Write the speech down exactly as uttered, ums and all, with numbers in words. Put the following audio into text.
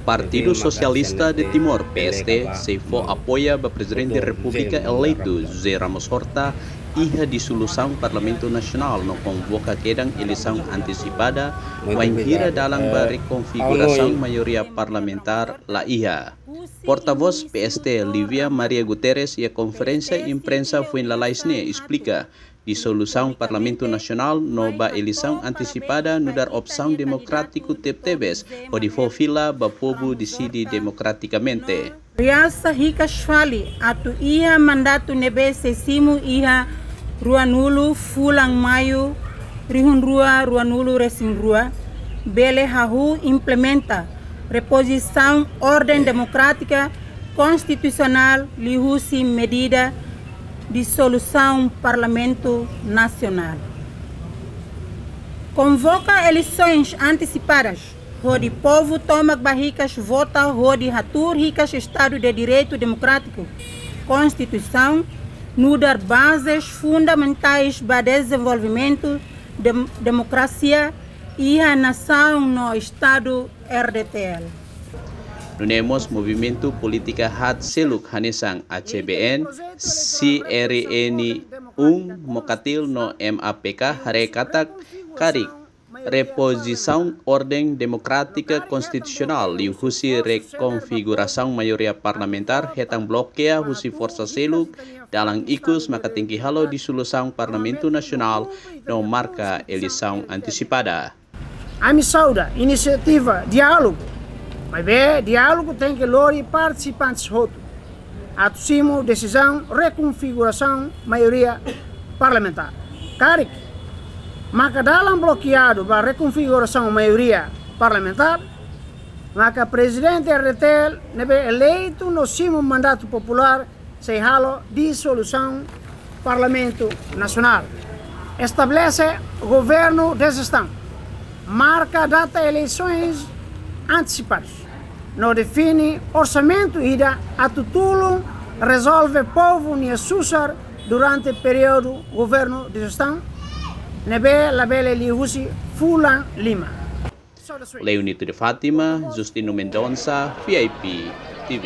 Partidu Sosialista de Timor, P S T, sei fó apoia ba Prezidente Repúblika eleitu José Ramos Horta iha disolusaun Parlamentu Nasionál no konvoka kedan eleisaun antesipada, wainhira dalan ba rekonfigurasaun maioria parlamentár la iha. Portavós P S T, Lívia Maria Guterres, iha konferénsia imprensa foin lalais ne'e esplika, disolusaun Parlamentu Nasionál no ba eleisaun antesipada nu'udar opsaun demokrátiku tebetebes hodi fó fila ba povu deside demokratikamente. Realsa hikas fali atu iha mandatu ne'ebé sei simu iha ruanulu fulan Maiu rihun rua ruanulu resin rua, bele hahú implementa repozisaun orden demokrátika konstitusionál liuhusi medida disolusaun Parlamentu Nasionál. Konvoka eleisoens antesipadas, hodi povu tomak ba hikas vota hodi hatuur hikas Estadu de Direitu Demokrátiku, Konstituisaun, nu'udar bazes fundamentais ba dezenvolvimentu dem-, demokrasia iha nasaun no Estadu R D T L. Nune'e mós movimentu polítika haat seluk hanesan A C B N, C R N um, Mokatil no M A P K haree katak karik repozisaun orden demokrátika konstitusionál liuhusi rekonfigurasaun maioria parlamentár hetan blokeia husi forsa seluk, dalan ikus maka tenke halo disolusaun Parlamentu Nasionál no marka eleisaun antesipada. Ami sauda inisiativa diálogu, maibé diálogu tenke lori partisipantes hotu atu simu desizaun rekonfigurasaun maioria parlamentár. Karik maka dalan blokeadu ba rekonfigurasaun maioria parlamentár, maka Prezidente R D T L ne'ebé eleitu no simu mandatu populár sei halo disolusaun Parlamentu Nasionál, estabelese governu de jestaun, marka data eleisoens antesipadas, no define orsamentu ida atu tulun rezolve povu nia susar durante períodu governu de jestaun ne'ebé labele liuhusi fulan lima. Leonito de Fátima, Justino Mendonça, V I P T V.